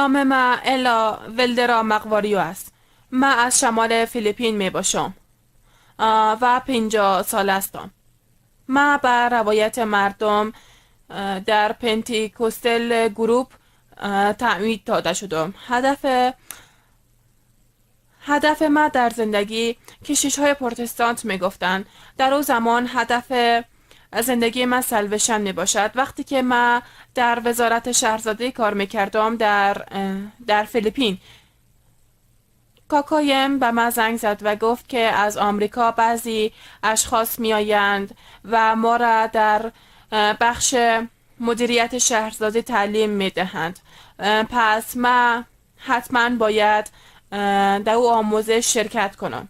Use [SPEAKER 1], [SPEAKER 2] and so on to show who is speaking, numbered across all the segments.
[SPEAKER 1] نام من الا ولدرا مقواریو است. من از شمال فیلیپین می باشم و 50 سال هستم. من به روایت مردم در Pentecostal group تعمید داده شدم. هدف من در زندگی، کشیش های پروتستانت می گفتند، در او زمان هدف زندگی من salvation می باشد. وقتی که من در وزارت شهرسازی کار می کردم در فیلیپین، کاکایم به من زنگ زد و گفت که از آمریکا بعضی اشخاص میآیند و ما را در بخش مدیریت شهرسازی تعلیم می دهند، پس من حتما باید در او آموزش شرکت کنم.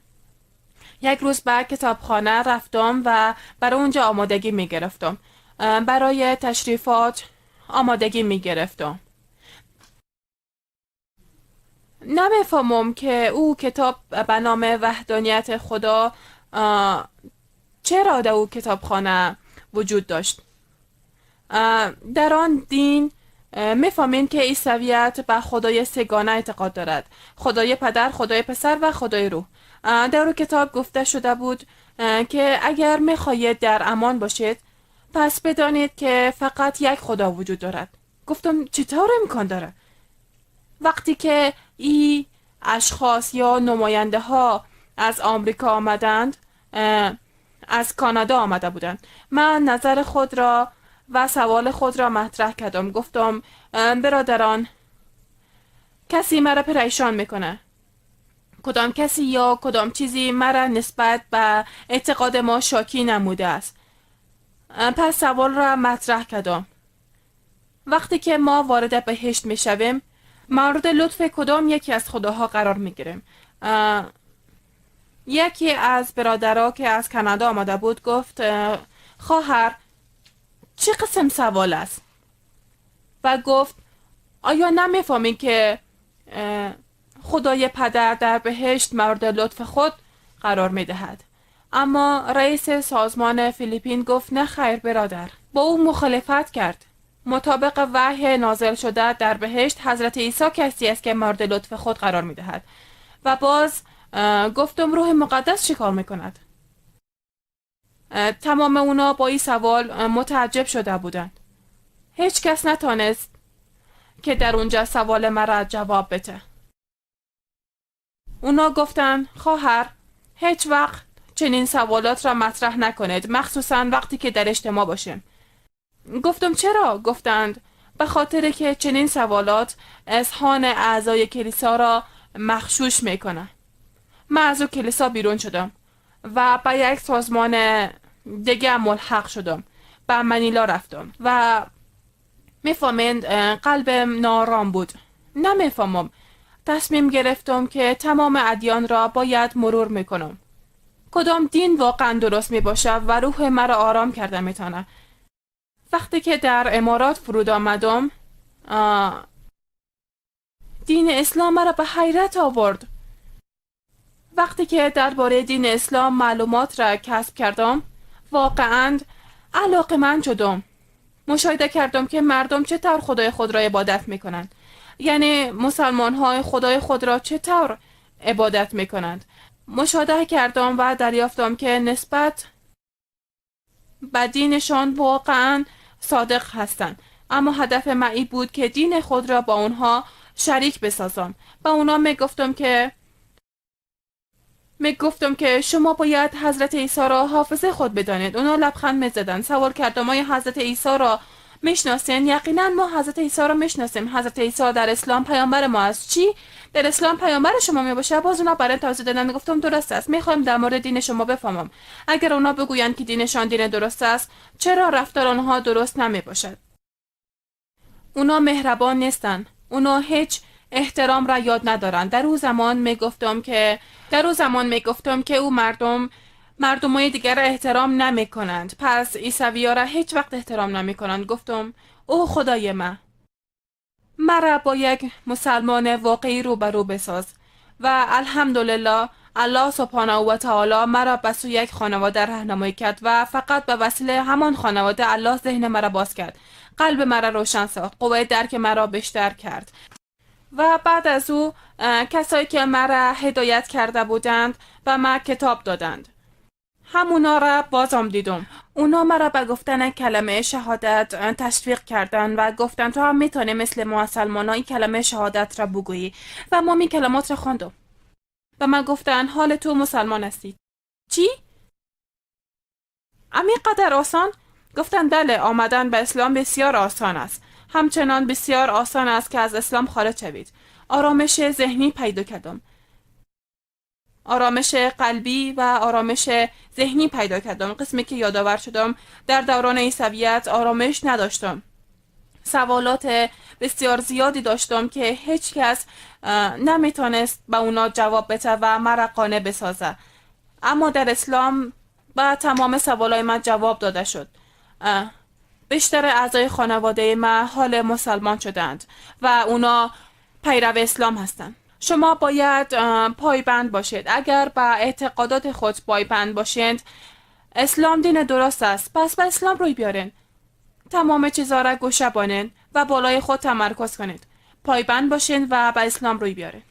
[SPEAKER 1] یک روز به کتابخانه رفتم و برای اونجا آمادگی می گرفتم. برای تشریفات آمادگی می گرفتم. نمیفهمم که او کتاب به نام وحدانیت خدا چرا در او کتابخانه وجود داشت. در آن دین میفهمیم که عیسویت به خدای سه‌گانه اعتقاد دارد: خدای پدر، خدای پسر و خدای روح. در او کتاب گفته شده بود که اگر میخواهید در امان باشید، پس بدانید که فقط یک خدا وجود دارد. گفتم چطور امکان داره؟ وقتی که ای اشخاص یا نماینده ها از آمریکا آمدند، از کانادا آمده بودند، من نظر خود را و سوال خود را مطرح کردم. گفتم برادران، کسی مرا پریشان میکنه. کدام کسی یا کدام چیزی مرا نسبت به اعتقاد ما شاکی نموده است؟ پس سوال را مطرح کردم: وقتی که ما وارد بهشت میشویم، مورد لطف کدام یکی از خداها قرار میگیریم؟ یکی از برادرها که از کانادا آمده بود گفت خواهر، چه قسم سوال است؟ و گفت آیا نمیفهمین که خدای پدر در بهشت مورد لطف خود قرار میدهد؟ اما رئیس سازمان فیلیپین گفت نه خیر برادر. با او مخالفت کرد. مطابق وحی نازل شده، در بهشت حضرت عیسی کسی است که مورد لطف خود قرار میدهد. و باز گفتم روح مقدس چه کار میکند؟ تمام اونا با این سوال متعجب شده بودند. هیچ کس نتانست که در اونجا سوال مرا جواب بده. اونا گفتن خواهر، هیچ وقت چنین سوالات را مطرح نکنید، مخصوصا وقتی که در اجتماع باشیم. گفتم چرا؟ گفتند به خاطر که چنین سوالات اذهان اعضای کلیسا را مغشوش میکنه. من از او کلیسا بیرون شدم و به یک سازمان دیگه ملحق شدم. به منیلا رفتم و میفهمند قلبم نارام بود. نمیفهمم. تصمیم گرفتم که تمام ادیان را باید مرور میکنم. کدام دین واقعا درست می باشد و روح مرا آرام کرده میتونه؟ وقتی که در امارات فرود آمدم، دین اسلام مرا به حیرت آورد. وقتی که درباره دین اسلام معلومات را کسب کردم، واقعا علاقه‌مند شدم. مشاهده کردم که مردم چطور خدای خود را عبادت میکنند، یعنی مسلمان های خدای خود را چطور عبادت میکنند. مشاهده کردم و دریافتم که نسبت به دینشان واقعا صادق هستند. اما هدف من این بود که دین خود را با اونها شریک بسازم. با اونا می گفتم که شما باید حضرت عیسی را حافظ خود بدانید. اونا لبخند میزدند. سوال کردم آیا حضرت عیسی را میشناسین؟ یقینا ما حضرت عیسی را میشناسیم. حضرت عیسی در اسلام پیامبر ما است. چی؟ در اسلام پیامبر شما می باشه؟ باز اونا برای توضیح دادن. گفتم درست است، میخوایم در مورد دین شما بفهمم. اگر اونا بگویند که دینشان دین درست است، چرا رفتار آنها درست نمی باشد؟ اونا مهربان نیستند. اونا هیچ احترام را یاد ندارند. در او زمان میگفتم که او مردم های دیگر را احترام نمی کنند، پس عیسوی را هیچ وقت احترام نمی کنند. گفتم او خدای من، مرا با یک مسلمان واقعی روبرو بساز. و الحمدلله الله سبحانه و تعالی مرا به سوی یک خانواده راهنمایی کرد و فقط به وسیله همان خانواده الله ذهن مرا باز کرد، قلب مرا روشن ساخت، قوه درک مرا بیشتر کرد. و بعد از او کسایی که مرا هدایت کرده بودند به من کتاب دادند. همونا را بازم دیدم. اونا مرا به گفتن کلمه شهادت تشویق کردند و گفتند تو هم میتونی مثل مسلمان این کلمه شهادت را بگویی و ما می کلمات را خواندم. و من گفتن حال تو مسلمان هستی. چی؟ امی قدر آسان؟ گفتن بله، آمدن به اسلام بسیار آسان است. همچنان بسیار آسان است که از اسلام خارج شوید. آرامش ذهنی پیدا کردم. آرامش قلبی و آرامش ذهنی پیدا کردم. قسمی که یادآور شدم در دوران عیسویت آرامش نداشتم. سوالات بسیار زیادی داشتم که هیچ کس نمیتونست به اونا جواب بده و مرا قانع بسازه. اما در اسلام به تمام سوالای من جواب داده شد. بیشتر اعضای خانواده من حال مسلمان شدند و اونا پیرو اسلام هستند. شما باید پایبند باشید. اگر به اعتقادات خود پایبند باشید، اسلام دین درست است، پس به اسلام روی بیارین. تمام چیزها را گوشه بانین و بالای خود تمرکز کنید. پایبند باشین و به اسلام روی بیارین.